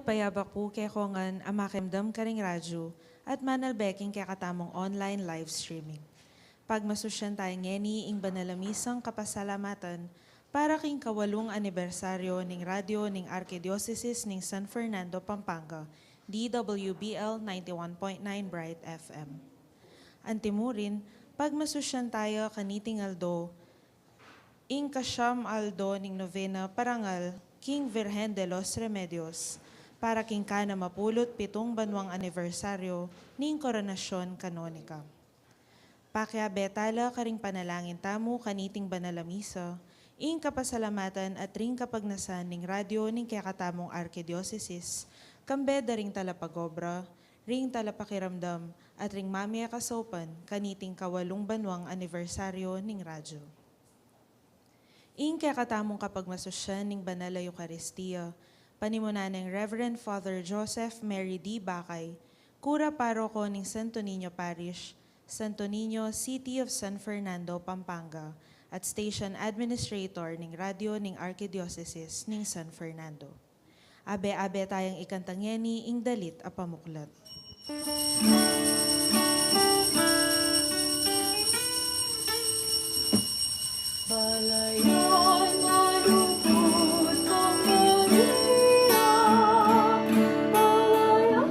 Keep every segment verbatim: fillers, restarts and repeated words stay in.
Payabak pu kekongan a makiramdam karing radyu at manalbe king kekatamung online live streaming. Pagmasusyan taya ngeni ing banal a misang kapasalamatan para king kawalung anibersaryo ning radyu ning Arkidiosesis ning San Fernando, Pampanga, D W B L ninety-one point nine Bright F M. Antimurin, pagmasusyan taya kaniting aldo, ing kasyam aldo ning novena parangal king Virgen de los Remedios, para king kanamapulu't pitung banwang anibersaryo ning koronasyon kanonika. Pakiabe tala karing panalangin tamu kaniting banal a misa, ing kapasalamatan at ring kapagnasan ning radyu ning kekatamung arkidiosesis, kambe da ring talapagobra, ring talapakiramdam, at ring mamie kasaupan kaniting kawalung banwang anibersaryo ning radyu. Ing kekatamung kapagmasusyan ning banal a Eukaristia, panimunan neng Reverend Father Joseph Mary D. Bacay, kura paroko ning Santo Niño Parish, Santo Niño, City of San Fernando, Pampanga, at Station Administrator ning radyu ning Arkidiosesis ning San Fernando. Abe-abe tayang ikanta ngeni ing dalit a pamuklat. Balayan malugud kang Maria, balayan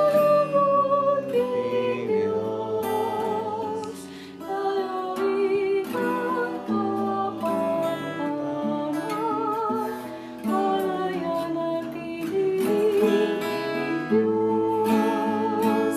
malugud king Dios, balayan malugud king Dios,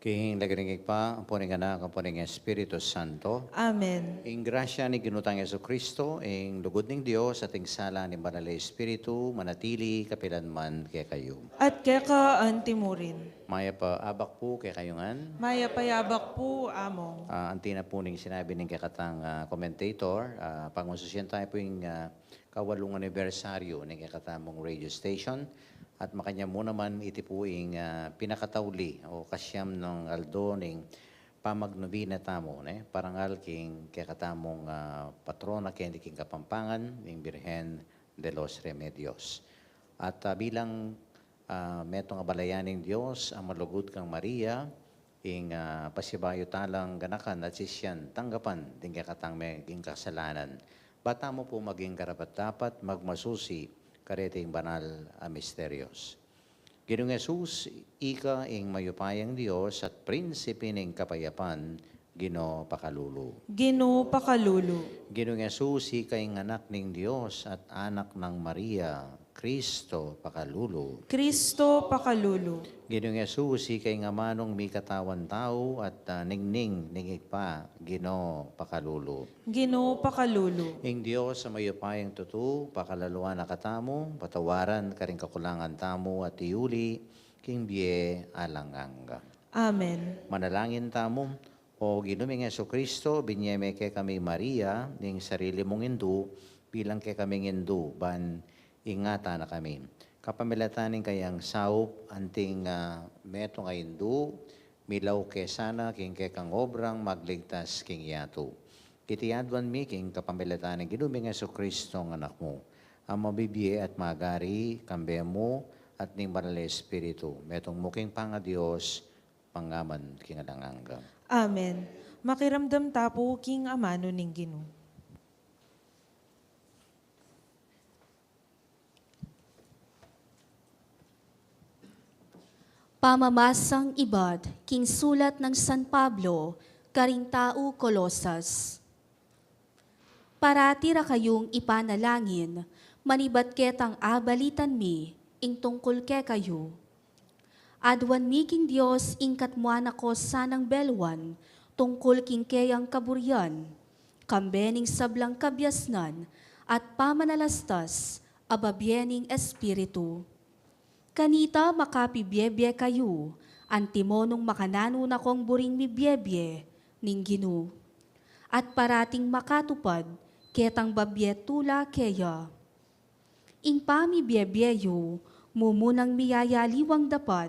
King lagyu ning Ibpa, ampo ning Anak, ampo ning Espiritu Santo. Amen. Ing grasya ning Ginu tang Jesucristo, ing lugud ning Dios, at ing sala ning Banal a Espiritu, manatili kapilan man kekayu. At keka antimurin. Mayap a abak pu kekayu ngan. Mayap a abak pu, Among. Ah, anti na pu ning sinabi ning kekatang, ah, commentator, ah, pagmasusyan taya pu ing, ah, kawalung anibersaryu ning kekatamung radio station. At makanyan mu naman iti pu ing, ah, pinakatauli o kasyam nang aldo ning pamagnobena tamu, ne? Parangal king kekatamung, ah, patrona keni king Kapampangan, ning Birhen de los Remedios. At, ah, bilang, ah, metung a balayan ning Dios a malugud kang Maria, ing, ah, pasibayu talang ganakan at sisyan tanggapan ding kekatang meging kasalanan. Ba tamu pu maging karapat-dapat magmasusi kareting banal a misterios. Ginung Jesus, ika ing mayupayang Dios at prinsipe ning kapayapan, Ginu pakalulu. Ginu pakalulu. Ginung Jesus, ika ing Anak ning Dios at Anak nang Maria, Kristo pakalulu. Kristo pakalulu. Ginung Jesus, ika ing amanung mikatawan tau at, ah, ningning ning Ibpa, Ginu pakalulu. Ginu pakalulu. Ing Dios a mayupayang tutu, pakalaluan na katamu, patawaran karing kakulangan tamu at iuli king bie alang angga. Amen. Manalangin tamu. O Ginu ming Jesucristo, binye me kekami Maria, ning sarili mung indu, bilang kekaming indu, ban ingatan na kami. Kapamilatan ning kayang saup, anting, ah, metung a indu, milaw ke sana king kekang obrang magligtas king yatu. Iti aduan mi king kapamilatan ning Ginu ming Jesucristo, ing Anak mu, a mabibie at magari, kambe mu, at ning Banal a Espiritu, metung mu king pangaDios, mangga man king alang angga. Amen. Makiramdam ta pu king amanu ning Ginu. Pamamasang ibat king sulat nang San Pablo karing tau Colosas. Parati ra kayung ipanalangin, manibat ketang abalitan mi ing tungkul kekayu. Aduan mi king Dios ing katmuan na ko sanang beluan tungkul king keyang kaburian, kambe ning sablang kabiasnan at pamanalastas a babie ning Espiritu. Kanita makapibiebie kayu, antimo nung makananu na kong buring mibiebie ning Ginu. At parating makatupad ketang babie tula keya. Ing pamibiebie yu, mumunang miyayaliwang dapat,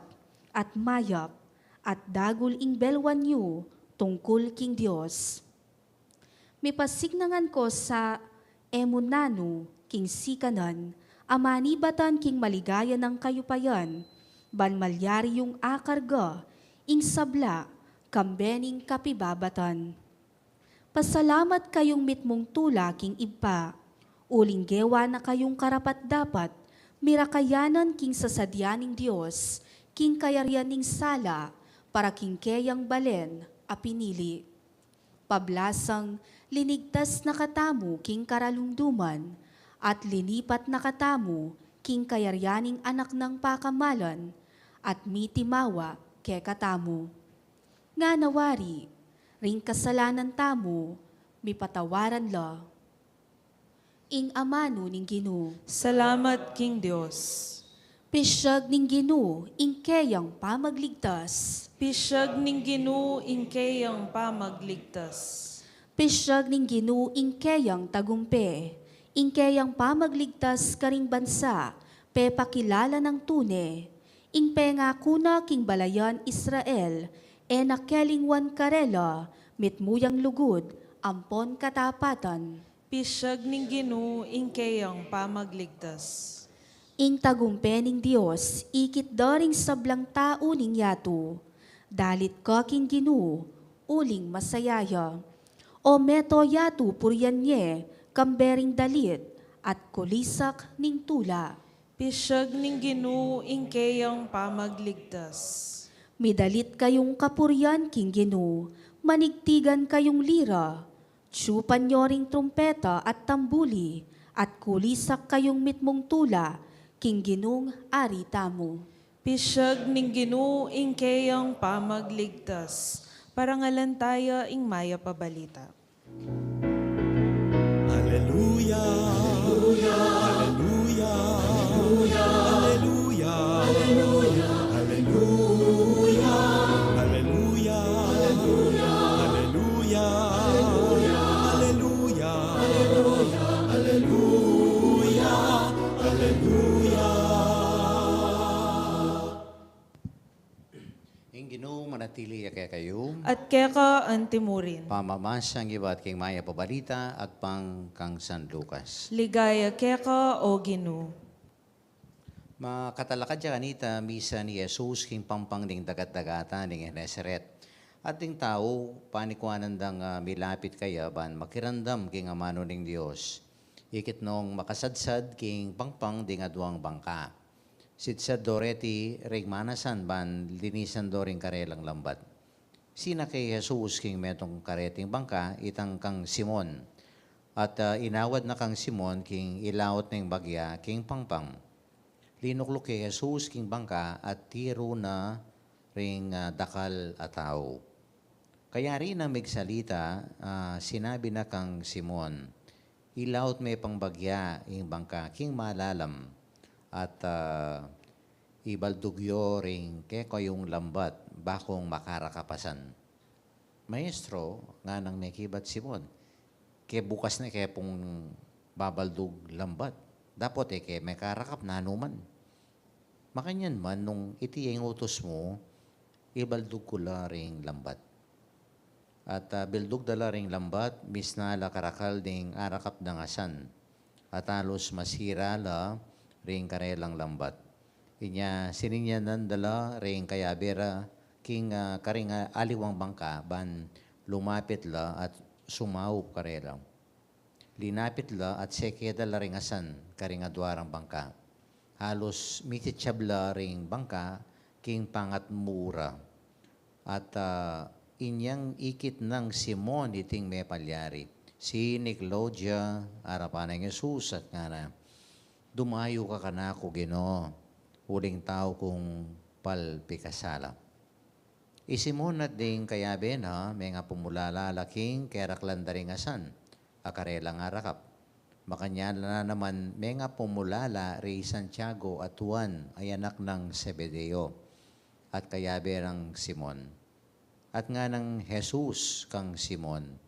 at mayap, at dagul ing belwan yu tungkul king Dios. Mipasignangan ko sa e mu nanu king sikanan a manibatan king maligaya nang kayupayan, ban malyari yung akarga ing sabla kambe ning kapibabatan. Pasalamat kayung mitmung tula king Ibpa, uling gewa na kayung karapat-dapat, mirakayanan king sasadya ning Dios, king kayarian ning sala, para king keyang balen a pinili. Pablasang linigtas na katamu king karalumduman, at linipat na katamu king kayarian ning Anak nang pakamalan, at mitimawa kekatamu. Ngana wari, ring kasalanan tamu, mipatawaran la. Ing amanu ning Ginu. Salamat king Dios. Pisyag ning Ginu ing keyang pamagligtas. Pisyag ning Ginu ing keyang pamagligtas. Pisyag ning Ginu ing keyang tagumpe, ing keyang pamagligtas karing bansa, pepakilala nang tune. Ing pengaku na king balayan Israel, e na kelingwan karela, mitmu yang lugud ampon katapatan. Pisyag ning Ginu ing keyang pamagligtas. Ing tagumpe ning Dios ikit da ring sablang tau ning yatu. Dalit ka king Ginu, uling masaya ya. O meto yatu purian ye, kambe ring dalit, at kulisak ning tula. Pisyag ning Ginu ing keyang pamagligtas. Midalit kayung kapurian king Ginu, manigtigan kayung lira, tsupan yo ring trumpeta at tambuli, at kulisak kayung mitmung tula king Ginung Ari tamu. Pisyag ning Ginu ing keyang pamagligtas. Parangalan taya ing mayap a balita. Aleluya, aleluya, aleluya, aleluya, aleluya, aleluya, aleluya, aleluya, aleluya, aleluya. Ing Ginu manatili ya kekayu. At keka antimurin. Pamamasang ibat king mayap a balita agpang kang San Lucas. Ligaya keka, O Ginu. Makatalakad ya kanita misan i Jesus king pampang ding dagat-dagatan ning Genesaret. At ding tau, panikuanan dang, ah, milapit kaya ban makiramdam king amanu ning Dios. Ikit nong makasadsad king pampang ding aduang bangka. Sidsad do reti ring manasan ban linisan do ring karelang lambat. Sinake i Jesus king metung kareting bangka, itang kang Simon. At, ah, inawad na kang Simon king ilaut ning bagya king pampang. Linukluk i Jesus king bangka at tiru na ring, ah, dakal a tau. Kayari nang migsalita, ah, sinabi na kang Simon, "Ilaut me pang bagya ing bangka king malalam, at, ah, ibaldug yo ring kekayung lambat bakung makarakap a san." "Maestro," nganang mekibat Simon, "ke bukas ne ke pung babaldug lambat. Dapot e ke mekarakap nanu man." "Makanyan man, nung iti ya ing utus mu, ibaldug ku la ring lambat." At, ah, bildug da la ring lambat, misna la karakal ding arakap dang asan. At alus masira la ring karelang lambat. Inya sininyanan da la ring kayabe ra king, ah, karing, ah, aliwang bangka ban lumapit la at sumaup karela. Linapit la at seke da la ring asan karing adua rang bangka. Halus mitityab la ring bangka king pangatmu ra. At, ah, inyang ikit nang Simon iting mepalyari, siniklaud ya arapan nang Jesus at ngana, "Dumayu ka kanaku, Ginu, uling tau kung palpikasala." I Simon at ding kayabe na, mengapumulala la king keraklan da ring asan a karelang arakap. Makanyan la naman mengapumulala ri Santiago at Juan a anak nang Zebedeo, at kayabe rang Simon. At nganang Jesus kang Simon,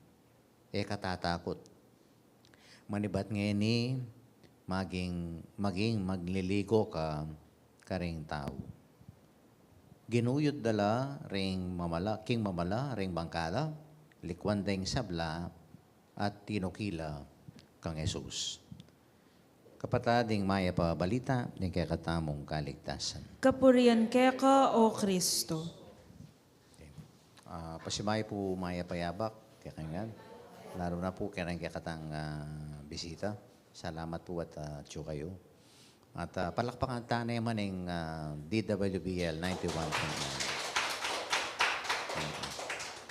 "E ka tatakut. Manibat ngeni, maging, maging magliligo ka karing tau." Ginuyud da la ring mamala, king mamala ring bangkala, likuan da ing sabla, at tinukila kang Jesus. Kapatad, ing mayap a balita ning kekatamung kaligtasan. Kapurian keka, O Kristo. Okay. Ah, pasibayu pu mayap a yabak kekayu ngan, lalu na pu keng kekatang, ah, bisita. Salamat pu at, ah, atyu kayu. At, ah, palakpakan ta naman ing, ah, D W B L ninety-one point nine.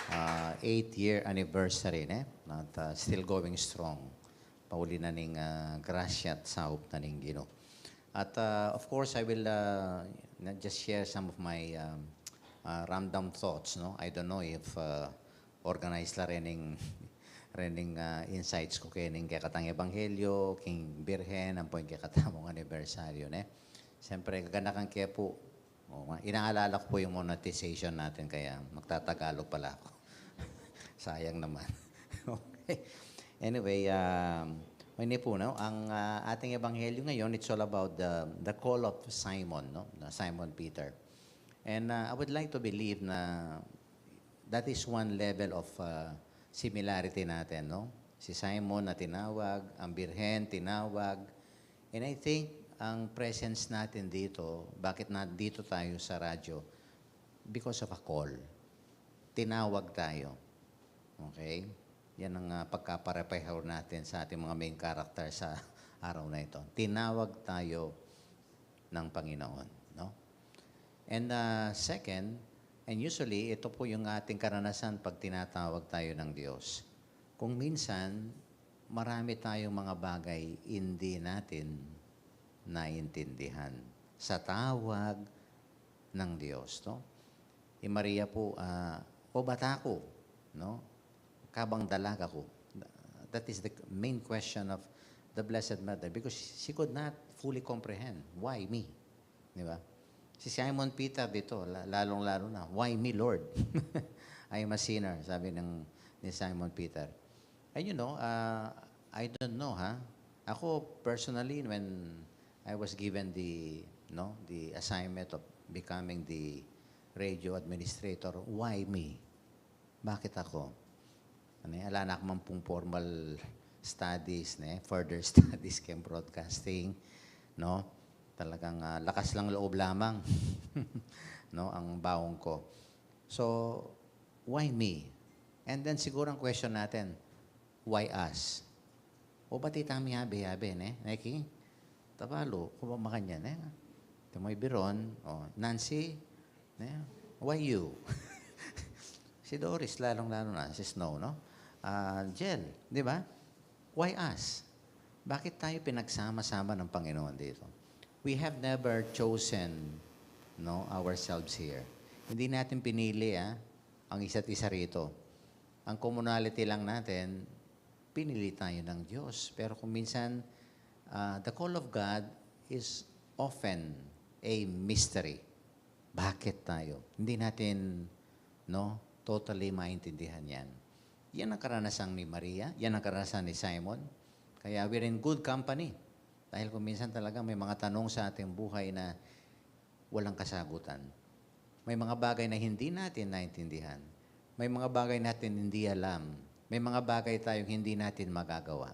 Ah, eighth year anniversary, ne? At, ah, still going strong. Pauli na ning, ah, grasya at saup na ning Ginu. At, ah, of course, I will, ah, na-, just share some of my, um, ah, random thoughts, no? I don't know if, ah, organized la rening, rening, ah, insights ku kening kekatang ebanghelyo, king Birhen, ampo ing kekatamung anibersaryo, ne? Siyempre, gaganakan ke pu. O, ma-, inaalala ku pu yung monetization natin, kaya magtatagalog pala ako. Sayang naman. Okay. Anyway, um, ini pu, no? Ang, ah, ating ebanghelyo ngayon, it's all about the, the call of Simon, no? Na Simon Peter. And, ah, I would like to believe na that is one level of, ah, similarity natin, no? Si Simon na tinawag, ang Birhen tinawag. And I think ang presence natin dito, bakit nandito tayo sa radyo? Because of a call. Tinawag tayo. Okay? Yan ang, ah, pagkaparepareho natin sa ating mga main character sa araw na ito. Tinawag tayo ng Panginoon, no? And, ah, second, and usually, ito po yung ating karanasan pag tinatawag tayo ng Diyos. Kung minsan, marami tayong mga bagay hindi natin naintindihan sa tawag ng Diyos, no? I Maria po, ah, "O bata ku, no? Kabang dalaga ku." That is the main question of the Blessed Mother because she could not fully comprehend. "Why me?" Di ba? Si Simon Peter dito, la-, lalong-lalo na, "Why me, Lord? I am a sinner," sabi ng, ni Simon Peter. And you know, ah, I don't know, ha? Ako, personally, when I was given the, no, the assignment of becoming the radio administrator, why me? Bakit ako? Ano yan? Ala na ka man pung formal studies, ne? Further studies keng broadcasting, no? Talagang, ah, lakas ng loob lamang, no, ang baon ko. So, why me? And then siguro ang question natin, why us? O ba't itang miyabe-yabe, ne? Neki? Tabalu, kung makanyan, ne? Ito mo Biron, o, Nancy, ne? Why you? Si Doris, lalong-lalo na, si Snow, no? Ah, Jel, di ba? Why us? Bakit tayo pinagsama-sama ng Panginoon dito? We have never chosen, no, ourselves here. Hindi natin pinili, ah, ang isa't isa rito. Ang commonality lang natin, pinili tayo ng Diyos. Pero kung minsan, ah, the call of God is often a mystery. Bakit tayo? Hindi natin, no, totally maintindihan yan. Yan ang karanasan ni Maria, yan ang karanasan ni Simon. Kaya we're in good company. Dahil kung minsan talaga may mga tanong sa ating buhay na walang kasagutan. May mga bagay na hindi natin naintindihan. May mga bagay natin hindi alam. May mga bagay tayong hindi natin magagawa.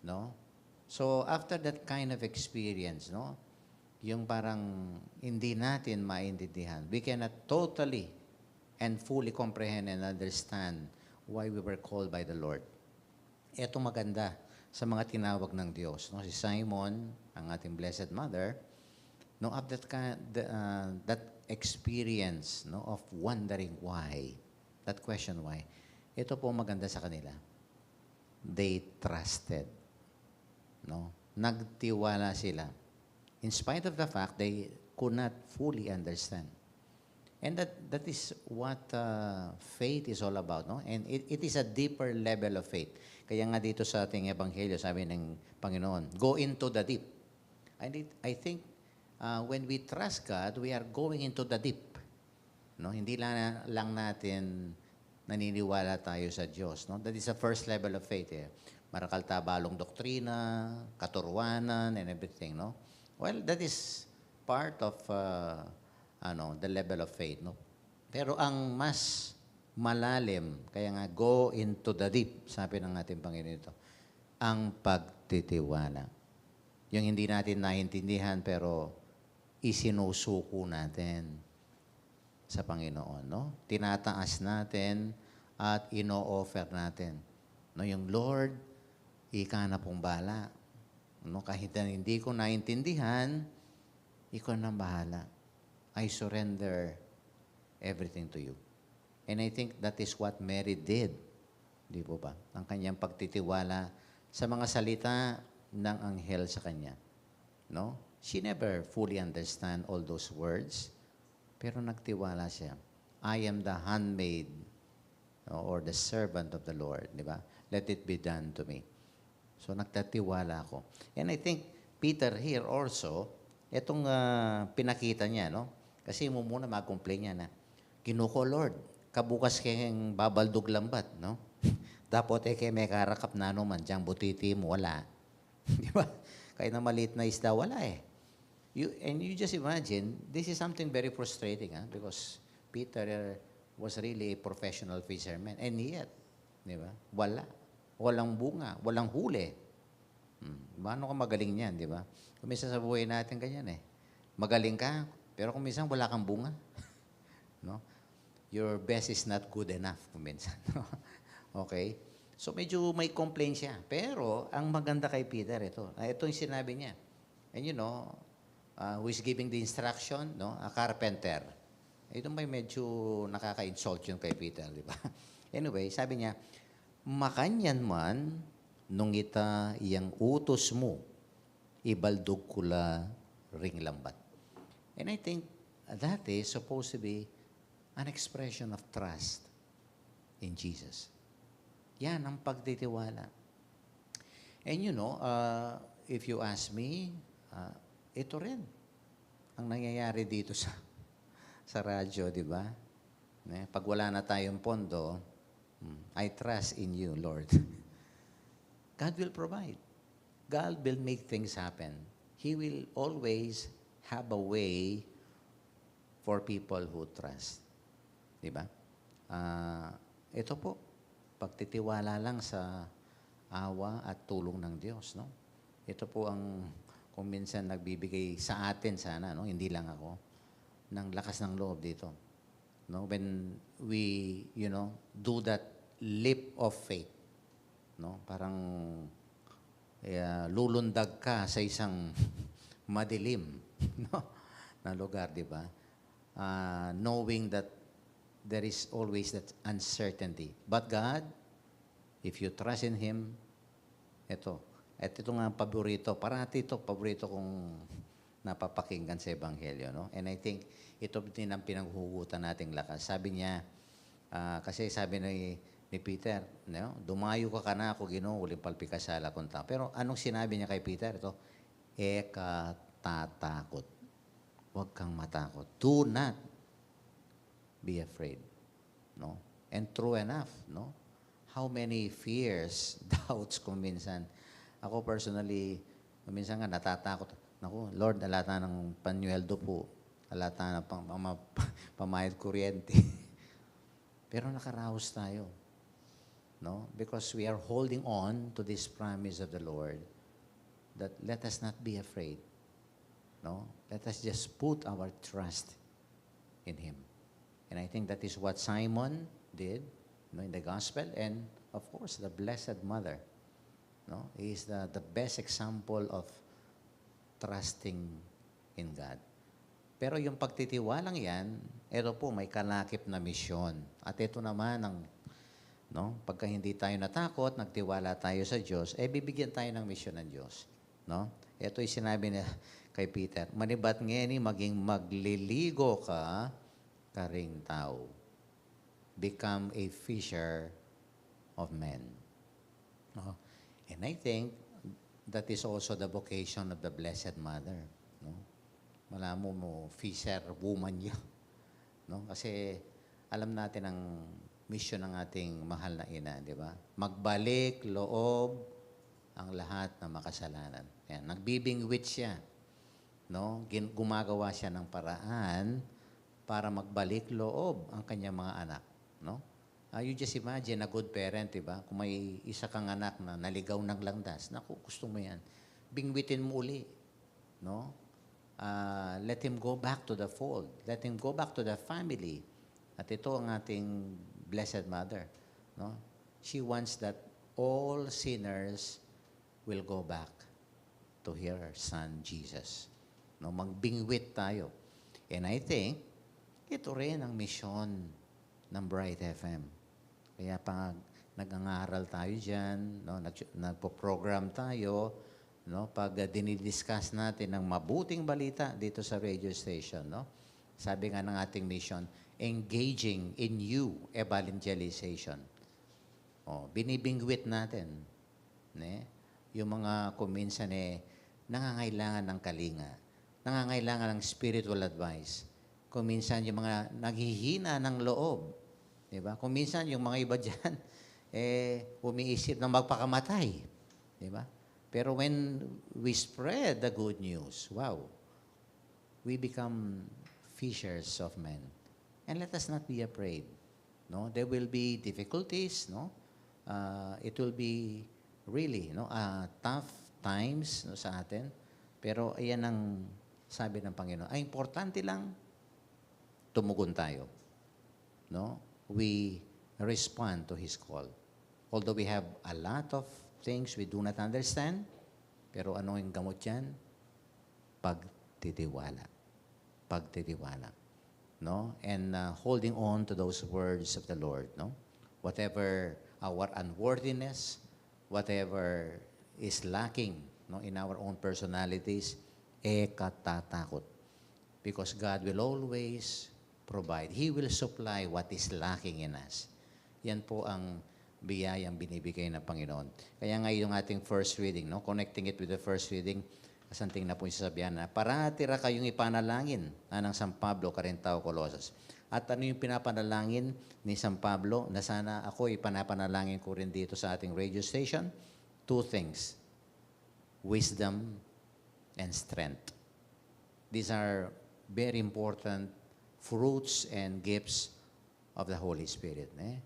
No? So, after that kind of experience, no? Yung parang hindi natin maintindihan, we cannot totally and fully comprehend and understand why we were called by the Lord. Eto maganda sa mga tinawag ng Diyos, no? Si Simon, ang ating Blessed Mother, no, of that kind, the, uh, that experience, no, of wondering why, that question why, ito po maganda sa kanila. They trusted, no? Nagtiwala sila. In spite of the fact they could not fully understand. And that, that is what, uh, faith is all about, no? And it, it is a deeper level of faith. Kaya nga dito sa ating ebanghelyo, sabi ng Panginoon, "Go into the deep." And it, I think, uh, when we trust God, we are going into the deep. No? Hindi lang, lang natin naniniwala tayo sa Diyos, no? That is the first level of faith, eh. Marakal tabalung doktrina, katuruanan, and everything, no? Well, that is part of, uh, ano, the level of faith, no? Pero ang mas malalim, kaya nga, "Go into the deep," sabi ng ating Panginoon ito, ang pagtitiwala. Yung hindi natin naintindihan, pero isinusuko natin sa Panginoon, no? Tinataas natin at ino-offer natin. No, yung, "Lord, ika na pong bahala." No, kahit na hindi ko naintindihan, ikaw nang bahala. I surrender everything to you. And I think that is what Mary did. Di po ba? Ang kanyang pagtitiwala sa mga salita ng anghel sa kanya. No? She never fully understand all those words, pero nagtiwala siya. "I am the handmaid, no, or the servant of the Lord," di ba? "Let it be done to me." So, nagtatiwala ako. And I think Peter here also, itong, ah, pinakita niya, no? Kasi mumuna mag-complain niya na, "Ginu ko, Lord, kabukas keng babaldug lambat, no? Dapot e ke mekarakap nanu man, diyang butiti mu, wala." Di ba? Kahit na maliit na isda, wala eh. You, and you just imagine, this is something very frustrating, ah, because Peter was really a professional fisherman. And yet, di ba? Wala. Walang bunga, walang huli. Hmm. Paano ka magaling niyan, di ba? Kung minsan sa buhay natin ganyan eh. Magaling ka, pero kung minsan wala kang bunga. No? Your best is not good enough kung minsan. Okay? So medyo may complain siya. Pero ang maganda kay Peter ito. Ah, ito yung sinabi niya. And you know, ah, who is giving the instruction, no? A carpenter. Ito may medyo nakaka-insult yun kay Peter, di ba? Anyway, sabi niya, "Makanyan man, nung ita yang utus mu, ibaldug ku la ring lambat." And I think that is supposed to be an expression of trust in Jesus. Yan ang pagtitiwala. And you know, uh, if you ask me, uh, ito rin ang nangyayari dito sa, sa radyo, di ba? Ne? Pag wala na tayong pondo, "Hmm, I trust in you, Lord." God will provide. God will make things happen. He will always have a way for people who trust. Di ba? Ah, ito po, pagtitiwala lang sa awa at tulong ng Diyos, no? Ito po ang kung minsan nagbibigay sa atin sana, no? Hindi lang ako, ng lakas ng loob dito. No? When we, you know, do that leap of faith, no? Parang, eh, lulundag ka sa isang madilim, no? Na lugar, di ba? Ah, knowing that there is always that uncertainty. But God, if you trust in Him, ito. At ito nga ang paborito. Parati ito, paborito kong napapakinggan sa Ebanghelyo, no? And I think ito din ang pinaghuhugutan nating lakas. Sabi niya, ah, kasi sabi ni, ni Peter, no? "Dumayu ka kanaku, Ginu, uling palpikasala kung tau." Pero anong sinabi niya kay Peter? Ito, "E ka tatakut." Huwag kang matakot. Do not be afraid. No? And true enough, no? How many fears, doubts kung minsan. Ako personally, kung minsan nga natatakot. "Naku, Lord, ala tana panyuweldo pu. Ala tana pang, pang, pamayad kuryente." Pero nakaraos tayo. No? Because we are holding on to this promise of the Lord that let us not be afraid. No? Let us just put our trust in Him. And I think that is what Simon did, no, in the gospel, and of course, the Blessed Mother, no, is the, the best example of trusting in God. Pero yung pagtitiwalang yan, ito po, may kalakip na misyon. At ito naman ang, no, pagka hindi tayo natakot, nagtiwala tayo sa Diyos, eh, bibigyan tayo ng misyon ng Diyos. No? Ito yung sinabi niya kay Peter, "Manibat ngeni maging magliligo ka karing tau." Become a fisher of men. No? And I think that is also the vocation of the Blessed Mother. No? Malamu mo, fisher woman yun. No? Kasi alam natin ang misyon ng ating mahal na ina, di ba? Magbalik loob ang lahat ng makasalanan. Yan, nagbibingwit siya. No? Gin-, gumagawa siya ng paraan para magbalik loob ang kanyang mga anak, no? Ah, you just imagine a good parent, di ba? Kung may isa kang anak na naligaw ng landas, naku, gusto mo yan. Bingwitin mo uli, no? Ah, let him go back to the fold. Let him go back to the family. At ito ang ating Blessed Mother, no? She wants that all sinners will go back to her Son Jesus. No, magbingwit tayo. And I think, ito rin ang misyon ng Bright F M. Kaya pa nga, nag-aaral tayo dyan, no? Nag-, nagpo-program tayo, no? Pag, ah, dinidiscuss natin ang mabuting balita dito sa radio station, no? Sabi nga ng ating mission, engaging in new evangelization. Oh, binibingwit natin, ne? Yung mga kung minsan, eh, nangangailangan ng kalinga, nangangailangan ng spiritual advice. Kung minsan yung mga naghihina ng loob, di ba? Kung minsan yung mga iba diyan, eh, umiisip na magpakamatay, di ba? Pero when we spread the good news, wow, we become fishers of men. And let us not be afraid. No, there will be difficulties, no? Ah, it will be really, no, ah, tough times, no, sa atin. Pero ayan ang sabi ng Panginoon. Ang importante lang, tumugon tayo. No? We respond to His call. Although we have a lot of things we do not understand, pero ano yung gamot yan? Pagtitiwala. Pagtitiwala. No? And, uh, holding on to those words of the Lord, no? Whatever our unworthiness, whatever is lacking, no, in our own personalities, e ka tatakot. Because God will always provide. He will supply what is lacking in us. Yan po ang biyayang binibigay ng Panginoon. Kaya nga yung ating first reading, no? Connecting it with the first reading, kasanting na po yung sasabihan na, "Parati ra kayong ipanalangin," anang San Pablo karing tau Colosas. At ano yung pinapanalangin ni San Pablo? Na sana ako ipanapanalangin ko rin dito sa ating radio station. Two things, wisdom and strength. These are very important fruits and gifts of the Holy Spirit, ne?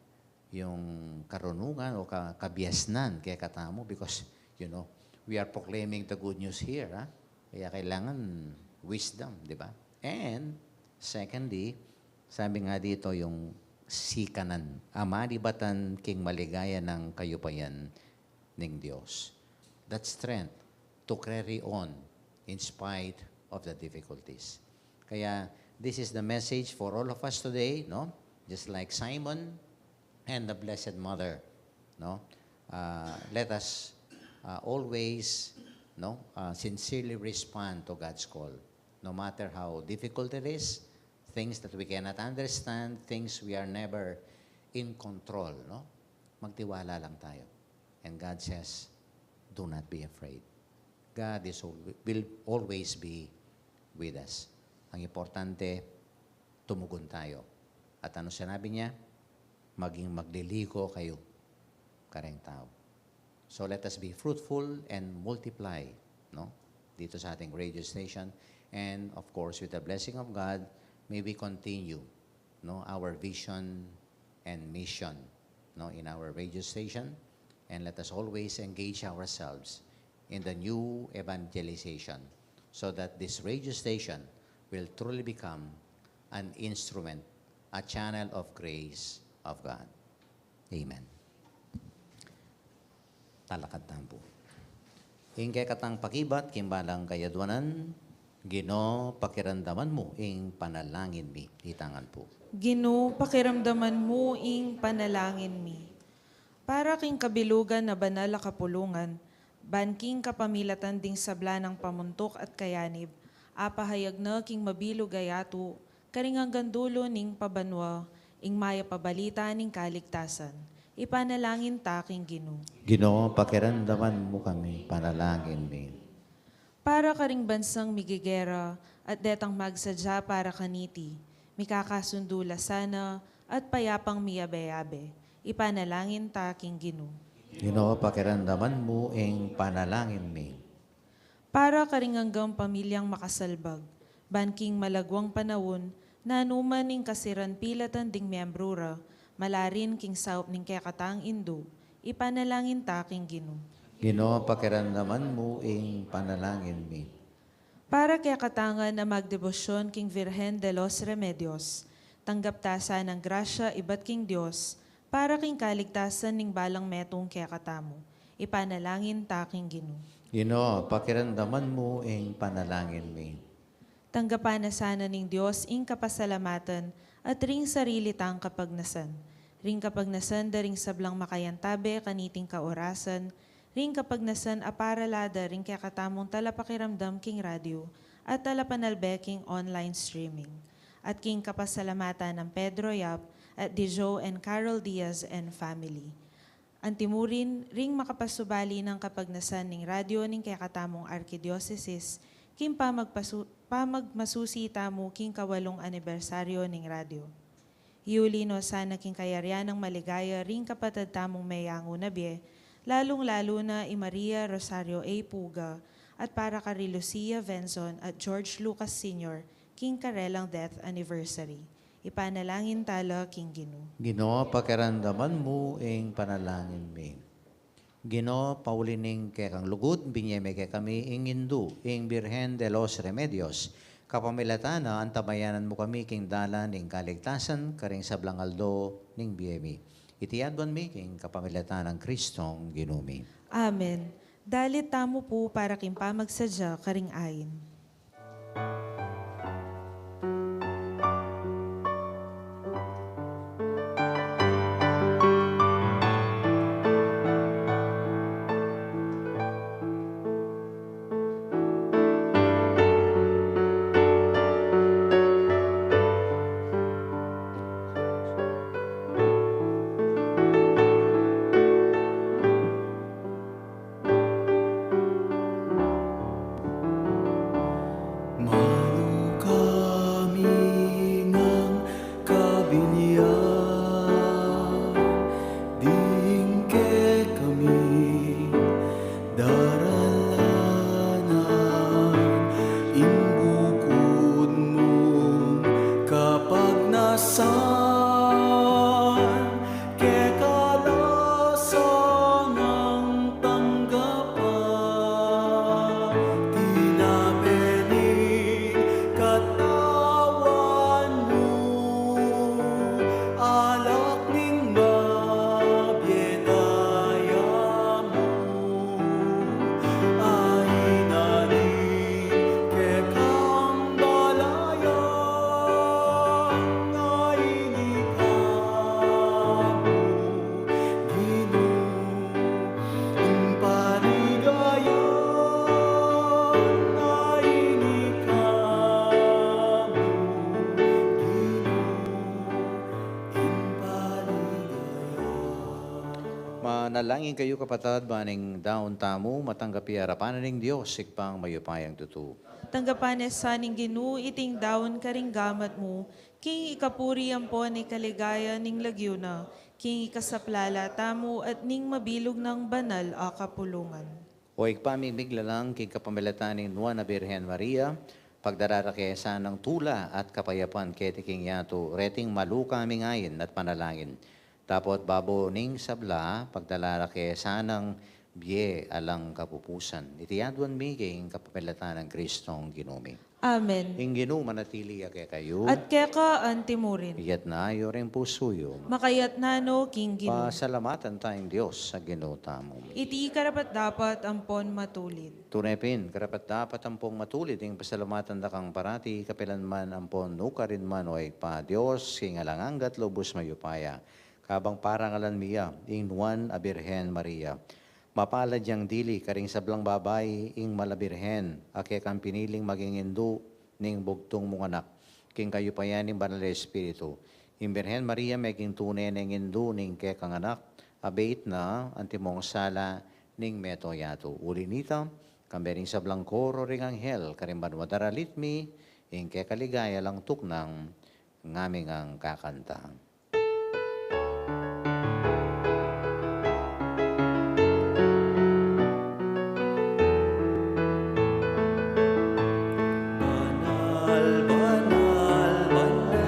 Yung karunungan o ka-, kabiasnan kaya katamu, because, you know, we are proclaiming the good news here, ha? Kaya kailangan wisdom, di ba? And secondly, sabi nga dito, yung sikanan, a malibatan king maligaya ng kayupayan ning Dios. That strength to carry on in spite of the difficulties. Kaya, this is the message for all of us today, no? Just like Simon and the Blessed Mother, no? Uh, let us, uh, always, no, uh, sincerely respond to God's call, no matter how difficult it is, things that we cannot understand, things we are never in control, no? Magtiwala lang tayo. And God says, "Do not be afraid." God is al-, will always be with us. Ang importante, tumugon tayo. At ano sinabi niya? "Maging magliliko kayo kareng tau." So let us be fruitful and multiply, no? Dito sa ating radio station. And of course, with the blessing of God, may we continue, no, our vision and mission, no, in our radio station. And let us always engage ourselves in the new evangelization so that this radio station will truly become an instrument, a channel of grace of God. Amen. Talakad tamu pu. Ing kekatang pakibat king balang kayadwanan, Ginu, pakiramdaman mu ing panalangin mi. Itangan pu. Ginu, pakiramdaman mu ing panalangin mi. Para king kabilugan na banal a kapulungan, ban king kapamilatan ding sabla nang pamuntuk at kayanib, apahayag na king mabilug a yatu, karing anggang dulu ning pabanua, ing mayap a balita ning kaligtasan. Ipanalangin ta king Ginu. Ginu, pakiramdaman mu kami, panalangin mi. Para karing bansang migigera at detang magsadya para kaniti, mikakasundu la sana at payapang miyabe-yabe. Ipanalangin ta king Ginu. Ginu, pakiramdaman mu ing panalangin mi. Para karing anggang pamilyang makasalbag, ban king malaguang panaun, Nanu man ing kasiran pilatan ding miyembru ra, malarin king saup ning kekatang indu, ipanalangin ta king Ginu. Ginu, pakiramdaman mu ing panalangin mi. Para kekatang a magdebosyon king Virgen de los Remedios, tanggap ta sanang grasya ibat king Dios, para king kaligtasan ning balang metung kekatamu, ipanalangin ta king Ginu. Ginu, pakiramdaman mu ing panalangin mi. Tanggapan na sana ning Dios ing kapasalamatan at ring sarili tang kapagnasan, ring kapagnasan da ring sablang makayantabe kaniting kaorasan, ring kapagnasan a parala da ring kekatamung talapakiramdam king radyo at talapanalbe king online streaming, at king kapasalamatan nang Pedro Yap at di Joe and Carol Diaz and family. Antimurin ring makapasubali nang kapagnasan ning radyo ning kekatamung arkidiosesis, king pamagpasu-, pamagmasusi tamu king kawalung anibersaryo ning radyo. Iuli no sana king kayarian nang maligaya ring kapatad tamung meyangu na bie, lalung-lalu na i Maria Rosario A. Puga, at para kari Lucia Venzon at George Lucas Senior, king karelang death anniversary. Ipanalangin ta la king Ginu. Ginu, pakiramdaman mu ing panalangin mi. Ginu, pauli ning kekang lugud, binie me kekami ing Indu, ing Birhen de los Remedios. Kapamilatan na, antabayanan mu kami king dalan ning kaligtasan, karing sablang aldo ning bie mi. Iti aduan mi king kapamilatan nang Kristong Ginu mi. Amen. Dalit tamu pu para king pamagsadya karing ain. Manu kami nang kabinyan, ding kekami daralanan, ing bukud mung kapagnasan, keka la sanang tanggapan, tinape ning katawan mu, alak ning mabie daya mu, ain na ning kekang balayan, ain ika mu, Ginu, ing paligayan, ain ika mu, Ginu, ing paligayan. Manalangin kayu, kapatad, ban ing daun tamu matanggap ya arapan na ning Dios, Ibpang mayupayang tutu. Tanggapan na sa ning Ginu iting daun karing gamat mu, king ikapuri ampon ikaligaya ning lagyu na, king ikasaplala tamu at ning mabilug nang banal a kapulungan. O Ibpa ming miglalang, king kapamilatan ning Nuan a Birhen Maria, pagdara ra ke sanang tula at kapayapan keti king yatu, reting maluka ming ain at panalangin. Dapot babo ning sabla, pagdara ra ke sanang bie alang kapupusan. Iti aduan mi king kapamilatan nang Kristong Ginu mi. Amen. Ing Ginu manatili ya kekayu. At keka antimurin. Iyatna yu ring pusu yu. Makayatna no king Ginu. Pasalamatan ta ing Dios a Ginu tamu. Iti karapat-dapat ampon matulid. Tune pin, karapat-dapat ampon matulid ing pasalamatan da kang parati, kapilan man ampon nukarin man, o Ibpa, Dios king alang angga at lubus mayupaya. Kabang parangalan mi ya ing Nuan a Birhen Maria. Mapalad yang dili karing sablang babai, ing Mal a Birhen a kekang piniling maging indu ning bugtung mung anak, king kayupayan ning Banal a Espiritu. Ing Birhen Maria meging tune neng indu ning kekang anak, abeit na antimong sala ning meto yatu. Uli nita, kambe ring sablang koro ring anghel karing banua, daralit mi ing keka ligaya alang tuknang ngaming kakanta. Banal, banal, banal.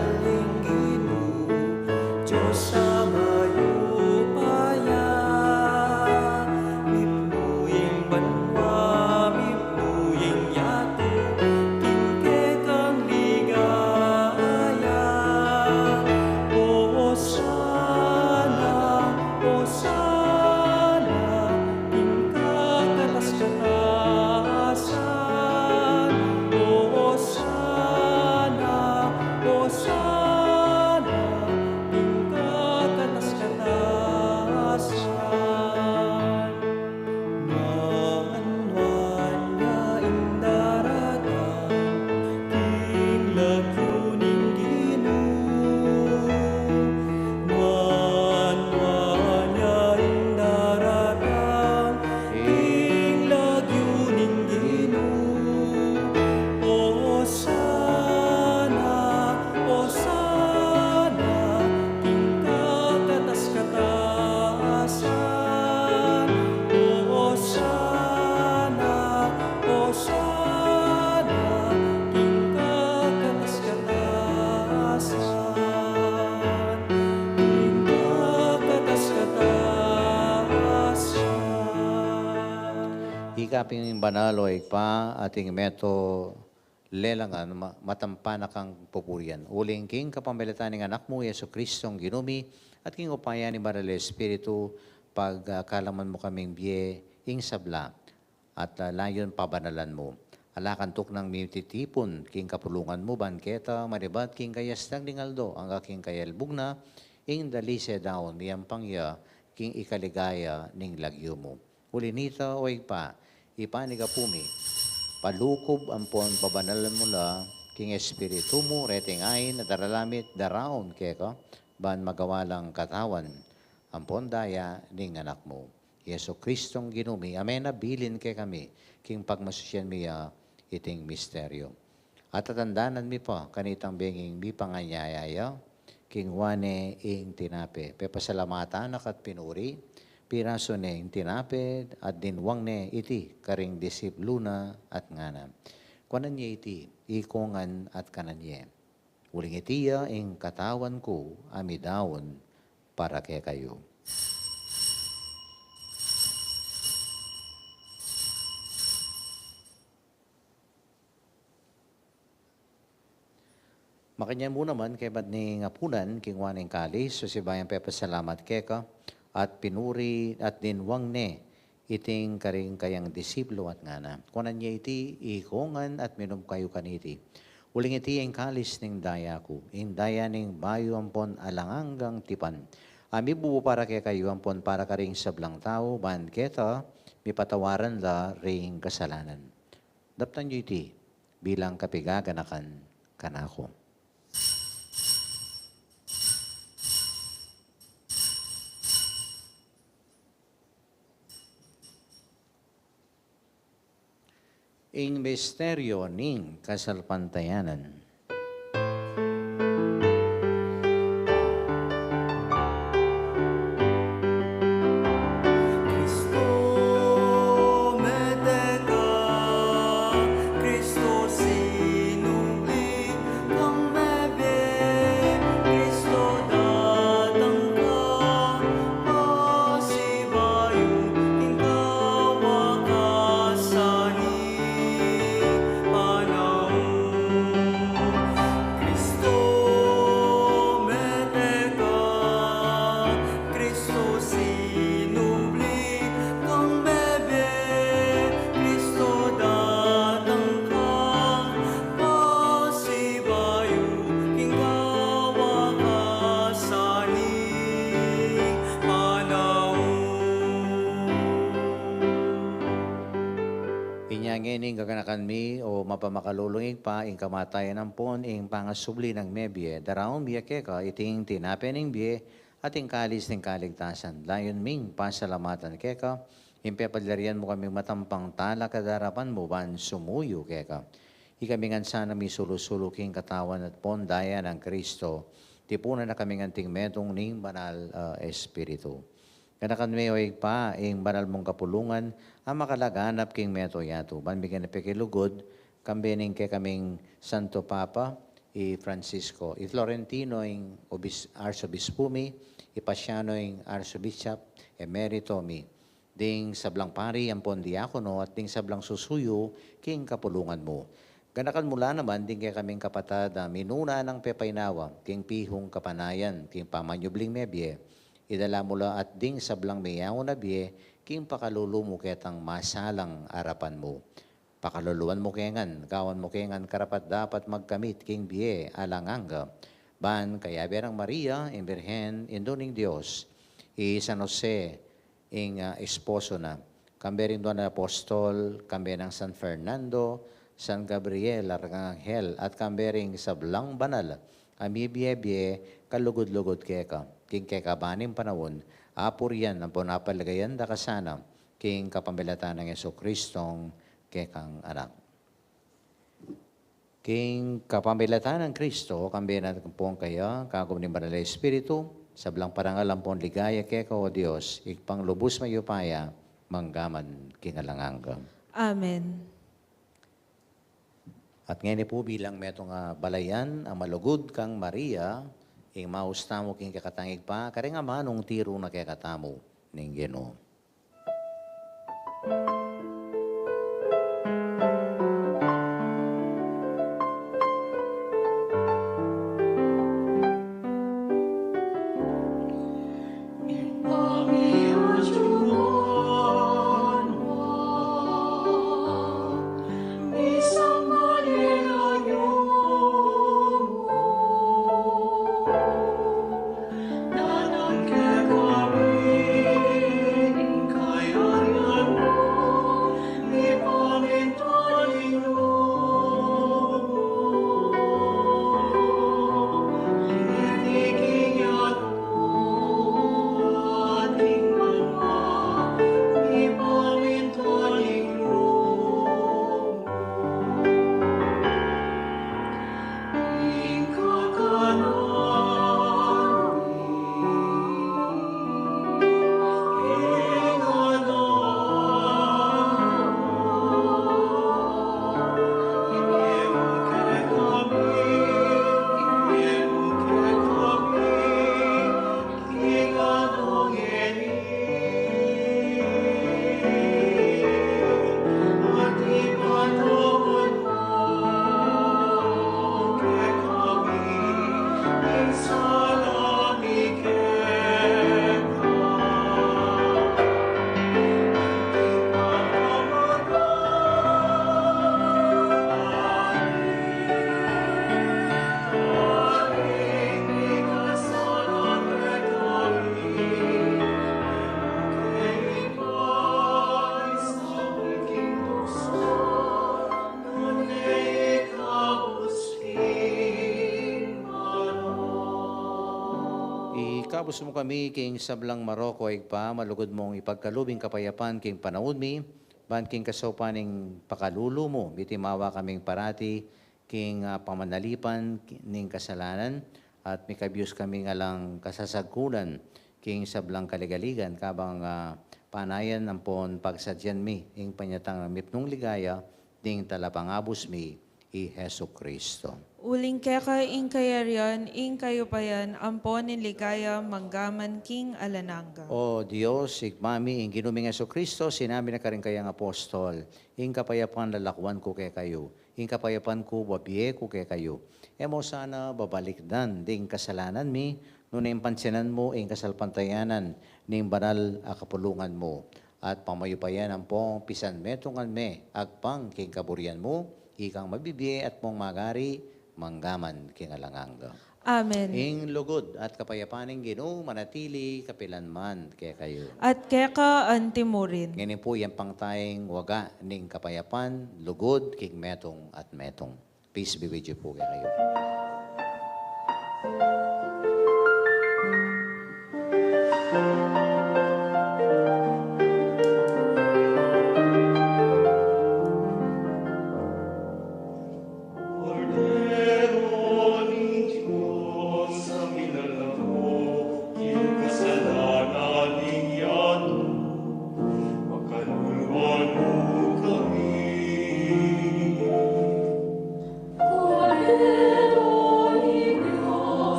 Ika pin banal, o Ibpa, at ing meto lelangan ma-, matampa na kang pupurian. Uling king kapamilatan ning Anak mu, Jesu Kristong Ginu mi, at king upaya ning Banal a Espiritu, pagkalaman mu kaming bie ing sabla, at, ah, layun pabanalan mu. Ala kang tuknang mititipun king kapulungan mu, ban keta manibat king kayasdang ning aldo, angga king kayalbug na, ing dalise daun miyampang ya king ikaligaya ning lagyu mu. Uli nita, o Ibpa, ipanyawad mu mi, palukub ampon pabanalan mu la king Espiritu mu reting ain a daralamit daraun keka, ban magawa lang katawan ampon daya ning Anak mu, Jesu Kristong Ginu mi. Amen. Abilin kekami king pagmasusian mi ya iting misteryo. At tatandanan mi pa kanitang benging mipanganyaya ya, kinua ne ing tinape, pepasalamatan na ka at pinuri, pirasu ne ing tinape, at dinwang ne iti karing disipulu na at ngana: Kuanan ye iti, ikongan at kanan ye. Uling iti ya ing katawan ku a midaun para kekayu. Makanyan mu naman, kaybat ning apunan, kinua ne ing kalis, sibayu yang pepasalamat keka, at pinuri, at dinwang ne iting karing kayang disipulu at ngana: Kuanan ye iti, ikongan at minum kayu kaniti. Uling iti ing kalis ning daya ku, ing daya ning bayu ampon alang anggang tipan, a mibubu para kekayu ampon para karing sablang tau, ban keta mipatawaran la ring kasalanan. Daptan yu iti bilang kapigaganakan kanaku. Ing misteryo ning kasalpantayanan. Kristo, mete ka, Kristo, sinubli kang mebie, Kristo, datang ka, pasibayu king kawakasan ning panaun. Kristo, mete ka, Kristo, sinubli kang mebie, Kristo, datang ka, pasibayu king kawakasan ning panaun. Inya ngeni, gaganakan mi, o mapamakalulung Ibpa, ing kamatayan ampon ing pangasubli nang mebie, daraun mi ya keka iting tinape ning bie, at ing kalis ning kaligtasan. Layun ming pasalamatan keka, ing pepalyarian mu kaming matampang talakad king arapan mu ban sumuyu keka. Ikami ngan sana misulu-sulu king katawan at pon daya nang Kristo, tipunan na kami ngan king metung ning Banal a Espiritu. Ganakan me, o Ibpa, ing banal mung kapulungan, a makalaganap king meto yatu, ban migyan na pekilugud, kambe ning kekaming Santo Papa, i Francisco, i Florentino ing obis-, Arsobispu mi, i Pasiano ing Arsobishop Emerito mi, ding sablang pari ampon diakono, at ding sablang susuyu king kapulungan mu. Ganakan mu la naman ding kekaming kapatad a minuna nang pepainawa king pihung kapanayan king pamanyubling mebie, idala mu la at ding sablang meyaun a bie king pakalulu mu ketang masalang arapan mu. Pakaluluan mu ke ngan, gawan mu ke ngan karapat-dapat magkamit king bie alang angga, ban kayabe nang Maria, ing Birhen, Indu ning Dios, i San Jose, ing, ah, esposo na, kambe ring doce na apostol, kambe nang San Fernando, San Gabriel, Arkanghel, at kambe ring sablang banal a mibie-bie kalugud-lugud keka, king kekaban ning panaun, apurian ampon apaligayan da ka sana, king kapamilatan nang Jesukristong kekang Anak. King kapamilatan nang Kristo, kambe na ampon kaya, kagum ning Banal a Espiritu, sablang parangal ampon ligaya keka, o Dios, Ibpang lubus mayupaya, mangga man king alang angga. Amen. At ngeni pu, bilang metung a balayan a malugud kang Maria, ing maus tamu king kekatang Ibpa, karing amanung tiru na kekatamu ning Ginu. Ubus mu kami king sablang marok, o Ibpa, malugud mung ipagkalub ing kapayapan king panaun mi, ban king kasaupan ning pakalulu mu, mitimawa kaming parati king, ah, pamanalipan ning kasalanan, at mikabius kaming alang kasasagkulan king sablang kaligaligan, kabang, ah, panayan ampon pagsadyan mi ing panyatang mipnung ligaya ning Talapangabus mi, i Jesucristo. Uling keka ing kayarian, ing kayupayan, ampon ing ligaya, manggaman king alang angga. O Dios, Ibpa mi, ing Ginu ming Jesucristo, sinabi na karing kayang apostol, ing kapayapan lalakuan ku kekayu, ing kapayapan ku babie ku kekayu. E mu sana babalikdan ding kasalanan mi, nune pansinan mu ing kasalpantayanan ning banal a kapulungan mu, at pamayupayan ampong pisanmetungan me agpang king kaburian mu, ikang mabibie at mung magari, manggaman king alang angga. Amen. Ing lugud at kapayapan ning Ginu manatili kapilan man kekayu. At keka antimurin. Ngeni pu, yampang tayang waga ning kapayapan, lugud king metung at metung. Peace be with you pu kekayu.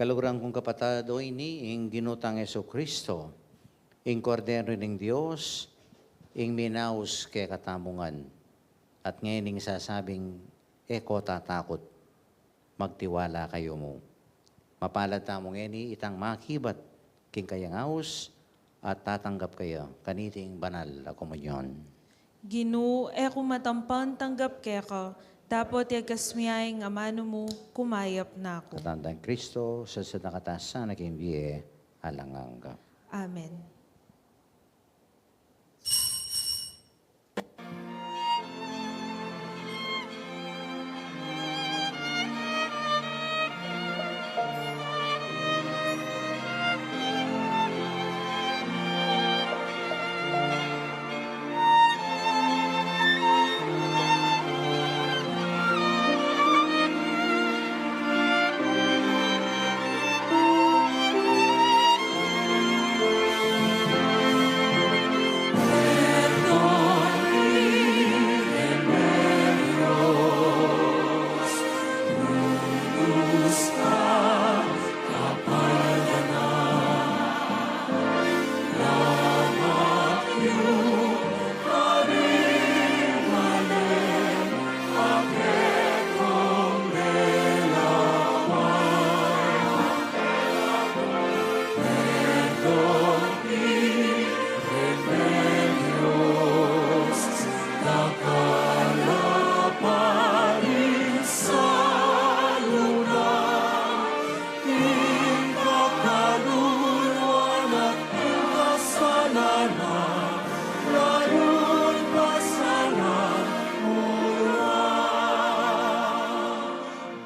Kaluguran kung kapatad, o ini ing Ginu tang Jesucristo, ing Kordero ning Dios, ing minaus kekatamu ngan. At ngeni ing sasabing, "E ko tatakut, magtiwala kayu mu." Mapalad tamu ngeni itang makibat king kayang aus at tatanggap kaya kaniting banal a komunyon. Ginu, e ku matampang tanggap keka, dapot yagas mu ya ing amanu mu, kumayap na ku. Katandanan Kristo, sasadyang katasan na king bie alang angga. Amen.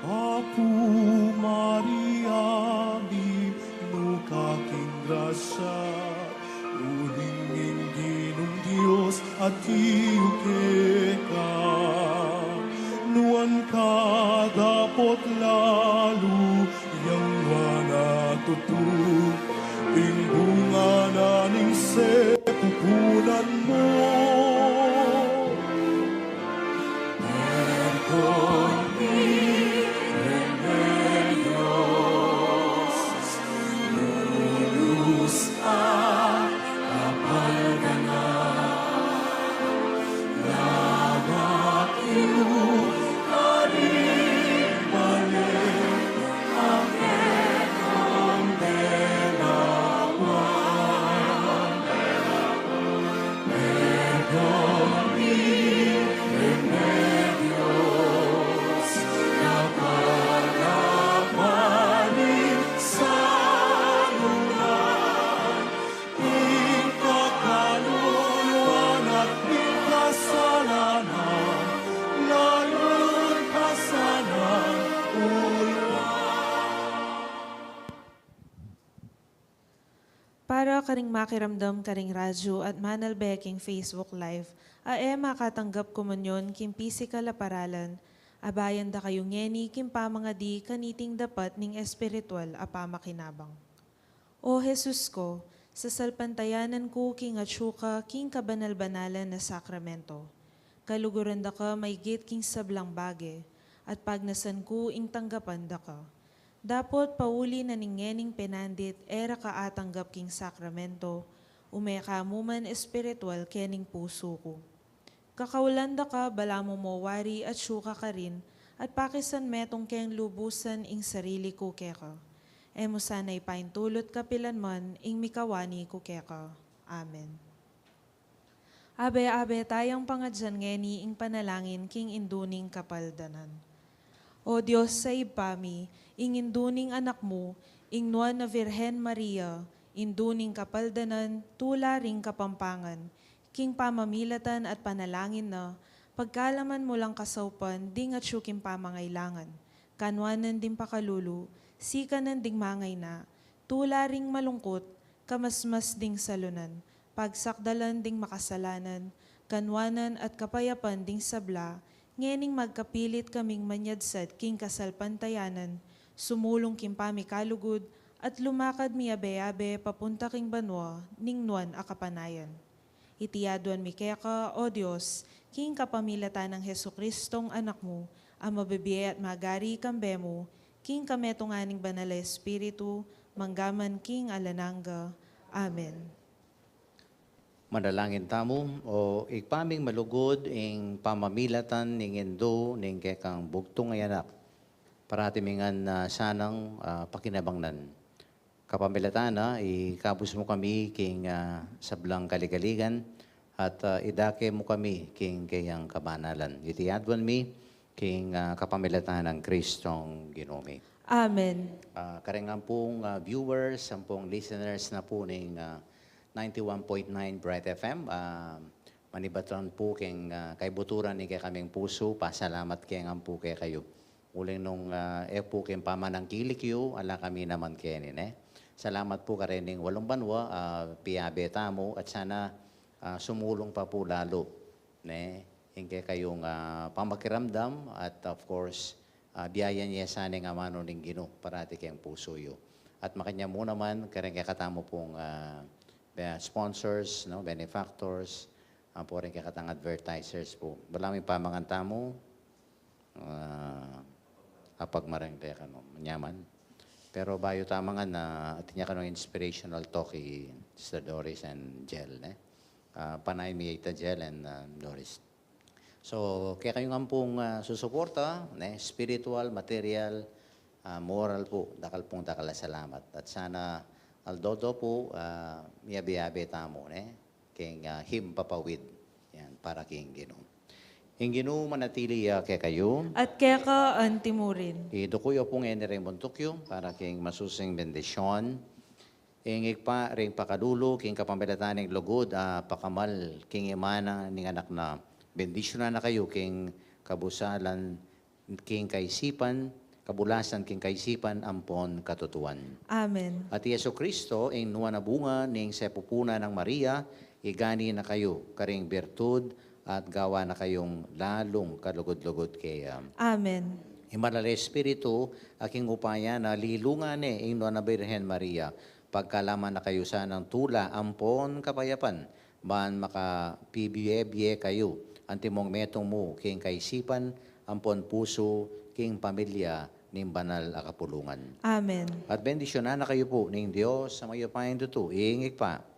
Apu Maria, mipnu ka king grasya, uling ing Ginung Dios atiu keka. Nuan ka dapot lalu yang nuan a tutu, ing bunga na ning sepupunan mu. Para karing makiramdam karing radyo at manalbe king Facebook Live, a e makatanggap komunyon king pisikal a paralan, abayan da kayu ngeni king pamangadi kaniting dapat ning espiritual a pamakinabang. O Jesus ko, sasalpantayanan ku king atsu ka king kabanal-banalan a sakramento. Kaluguran da ka maygit king sablang bage, at pagnasan ku ing tanggapan da ka. Dapot pauli na ning ngening penandit e ra ka atanggap king sakramento, ume ka mu man espiritual kening pusu ku. Kakaulan da ka balamu mo wari atsu ka karin, at pakisan metung keng lubusan ing sarili ku keka. E mu sana ipaintulut kapilan man ing mikawani ku keka. Amen. Abe-abe tayang pangadyan ngeni ing panalangin king Indu ning Kapaldanan. O Dios a Ibpa mi, ing Indu ning Anak mu, ing Nuan a Virgen Maria, Indu ning Kapaldanan, tula ring Kapampangan, king pamamilatan at panalangin na, pagkalaman mu lang kasaupan ding atsu king pamangailangan, kanuanan ding pakalulu, sikanan ding mangaina, tula ring malungkut, kamasmas ding salunan, pagsakdalan ding makasalanan, kanuanan at kapayapan ding sabla, ngening magkapilit kaming manyadsad king kasalpantayanan, sumulung king pamikalugud, at lumakad miyabe-abe papunta king banua ning nuan a kapanayan. Iti aduan mi keka, O Dios, king kapamilatan nang Jesucristong Anak mu, a mabibie at magari kambe mu, king kametungan ning Banal a Espiritu, mangga man king alang angga. Amen. Manalangin tamu. O Ibpa ming malugud, ing pamamilatan ning Indu ning kekang bugtung a Anak, parati mi ngan, ah, sanang, ah, pakinabangnan. Kapamilatan na, ikabus mu kami king, ah, sablang kaligaligan, at, ah, idake mu kami king keyang kabanalan. Iti aduan mi king, ah, kapamilatan nang Kristong Ginu mi. Amen. Ah, kareng ampong, ah, viewers, ampong listeners na pu ning, ah, ninety-one point nine Bright F M, ah, manibat ran pu keng, ah, kaibuturan ning kekaming pusu, pasalamat keng ampu kekayu. Uling nung, ah, e pu king pamanangkilik yu, ala kami naman keni, ne? Salamat pu karening walung banua, ah, piyabe tamu, at sana, ah, sumulung pa pu lalu, ne? Ing kekayung, ah, pamakiramdam, at of course, ah, biayan ye sana ing amanu ning Ginu, parati keng pusu yu. At makanyan mu naman, kareng kekatamu pung, ah, be-, sponsors, no? Benefactors, ampo ring kekatang advertisers pu. Balamu ing pamangan tamu, ah, apagmareng te kanu, manyaman. Pero bayu ta mangan, atin ya kanu inspirational talk i Sister Doris and Jel, ne? Ah, panay mi ita Jel and, ah, Doris. So, kekayung ampung, ah, susuporta, ne? Spiritual, material, ah, moral pu, dakal pung dakal a salamat. At sana aldo-aldo pu, ah, miyabe-abe tamu, ne? Keng, ah, himpapawid. Yan, para keng Ginu. Ing Ginu manatili ya kekayu. At keka anti murin. Iduku yu pu ngeni ring buntuk yu, para keng masusing bendisyon. Ing Ibpa ring pakalulu, keng kapamilatan ning lugud, ah, pakamal, keng imana ning Anak na, bendisyunan na kayu, keng kabusalan, keng kaisipan, kabulasan keng kaisipan ampon katutuan. Amen. At i Jesucristo, ing nuan a bunga ning sepupunan nang Maria, igani na kayu karing birtud at gawa na kayung lalung kalugud-lugud keya. Amen. Ing Banal a Espiritu, a king upaya na lilungan ne ing nuan a Birhen Maria, pagkalaman na kayu sanang tula ampon kapayapan, ban makapibie-bie kayu, antimong metung mu king kaisipan ampon pusu king pamilya ning banal a kapulungan. Amen. At bendisyunan na kayu pu ning Dios a mayupayang tutu, ing Ibpa,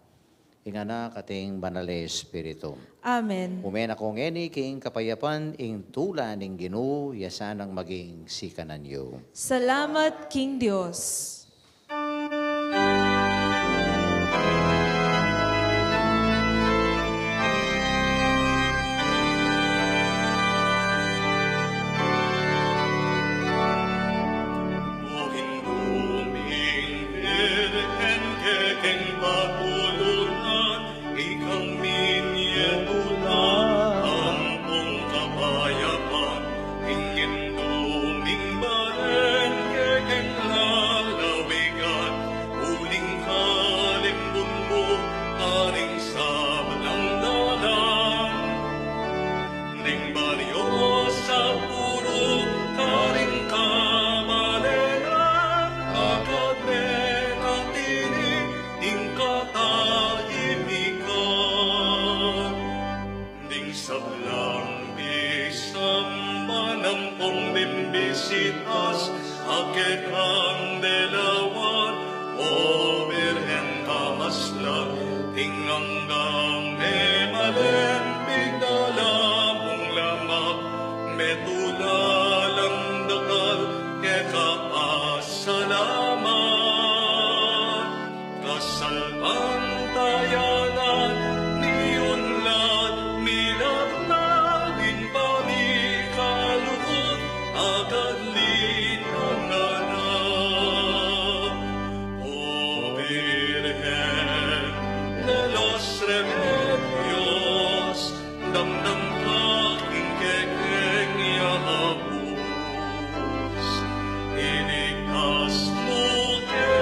ing Anak, at ing Banal a Espiritu. Amen. Ume na ko ngeni king kapayapan, ing tula ning Ginu ya sanang maging sikanan yu. Salamat king Dios. Pigdala mung lamak, metula lang dakal, keka pasalamat. Kasalpantayanan mi unlad, milagnan ing pamikalugud, agad linangan na. O Virgen de los Remedios, damdam ka king kekeng yabus. Iligtas mu ke,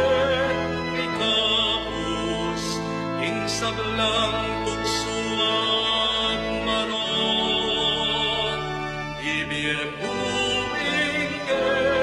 ikabus ing sablang tuksu at marok. Ibie mu ing ke